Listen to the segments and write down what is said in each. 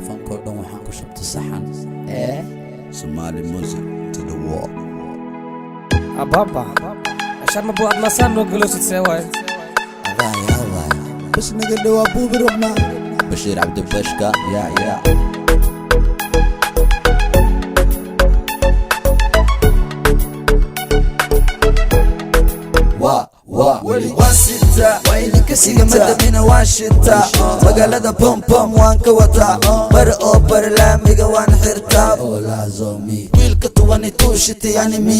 Fankoo dhan waxaan ku shubtay saxan ee Somali music to the world. Ababa, Sharma Boy, aad masaan noo galoosid, see waay? Adaa yaabaya. Bas naga dhawaa, buubi rabnaa. Bashiir Cabdibashka, yaa yaa. Waa waa weli waan sitaa, waa idinka sigama damina, waan shitaa magaalada, pom pom waan ka wataa, bari oo bari laamiga waan xirtaa. Olazomi. Wiilka 22 shitay anime.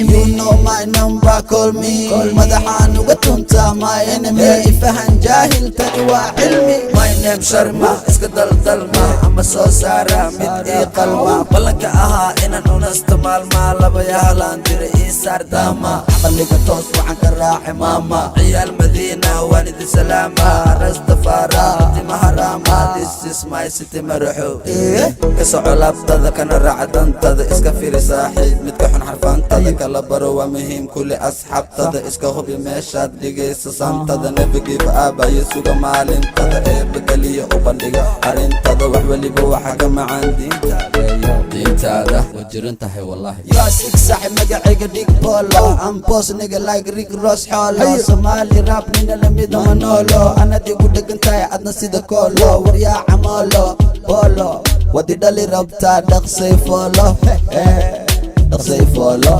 You know my number, call me. Madaxaan uga tuntaa my enemy. Ifahan jaahil, tani waa cilmi. My name Sharma, iska daldalma ama soo saara mid ii qalma. Ballanka ahaa inaan unasta maalmaa, laba yahalaan dira ii saar daama. Caqliga toos waxaan ka raaci maama. Ciyaal Madiina waan idin salaama. Rastafara timaha raama. This is my city, maraxo ka soco laabtada, kana raaca dantada. Iska firi saaxiib midka xun, xarfaantada kala baro waa muhiim. Kuli asxaabtada iska hubi meeshaad dhigaysa santada. Never give up, ayo suga maalintada. Eebba keliya u bandhiga arrintada, wax weliba waxa ka macaan diinta, diintaada. Waa jiran tahay wallaahi. Yo, six saaxib, magacayga Dhig Polo. I'm boss nigga like Rick Ross xoolo. Somali rap nina lamida manolo. Anad igu dhegan tahay adna sida koolo. Waryaa camolo polo. Wadi dhali rabtaa, dhaqsay foolo. Dhaqsay foolo.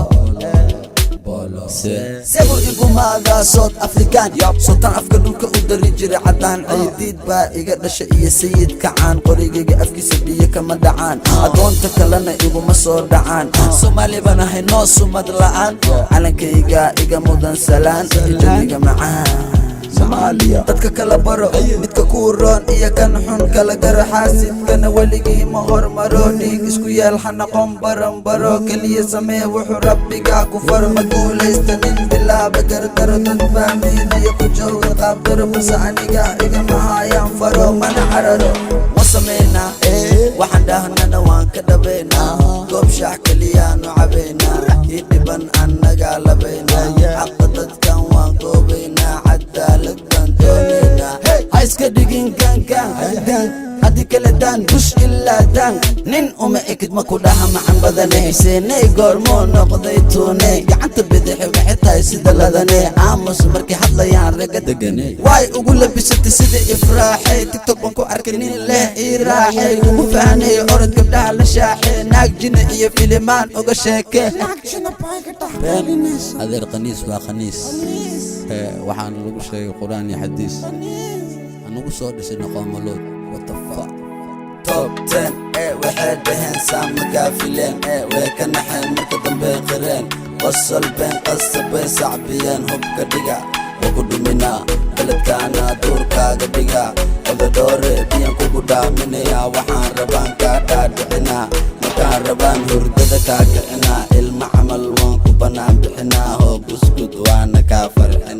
Se Sebu igumaadaa South African. Sultan afka dhulka u dari jiray caddaan. Ciidiid baa iga dhasha iyo sayid kacaan. Qorigayga afkiisa biyo kama dhacaan, adoonta kalena iguma soo dhacaan. Soomaali baan ahay, noo sumad la'aan. Calankayga iga mudan salaan, jawiga macaan Soomaaliya. Dadka kala baro, midka kuu roon iyo kan xun kala garo. Xaasidkana weligii ma hormaro. Dhiig isku yeel, ha noqon baran baro. Keliya samee wuxuu rabbigaa ku faro. Ma guulaysta nin bilaaba gardaro. Dad baa miidiya ku jooga qaabdaro, balse aniga igama hayaan faro, mana cararo. Ma samaynaa waxaan dhahnana, waan ka dhabaynaa. Goob shaax keliyaanu cabaynaa, kii dhiban annagaa labaynaa. Xaqa dadkan waan goobaynaa, cadaalad baan doonaynaa. Ha iska dhigin gaangaan gaan, haddii kale daan bush ilaa daan. Nin uma ekid, ma ku dhaha macan badane. Seenay goormuu noqday tuune? Gacanta bidixi waxay tahay sida ladane. Aamus markay hadlayaan ragga degane. Way ugu labisatay sida ifraaxay. TikTok baan ku arkay nin leh ii raaxay. Kugu fahanay orod gabdhaha la shaaxay. Naag jina iyo filimaan uga sheeke. Adeer, khaniis waa khaniis. Waxaana lagu sheegay Qur-aan iyo xadiis. Anugu soo dhisay qoomalood. What the fuck? Top 10 ee waxay dhaheen saama gaafileen, ee way ka naxeen marka dambe qireen. Qosol been qasabay sacbiyeen. Hubka dhiga waa ku dhuminaa, beledkaana duurkaaga dhiga. Ododhoore biyaan kugu dhaaminayaa, waxaan rabaan kaa dhaadhicinaa. Markaan rabaan hurdada kaa kicinaa, ilma camal waan ku bannaan bixinaa. Hoo buskud waana kaa farxinaa.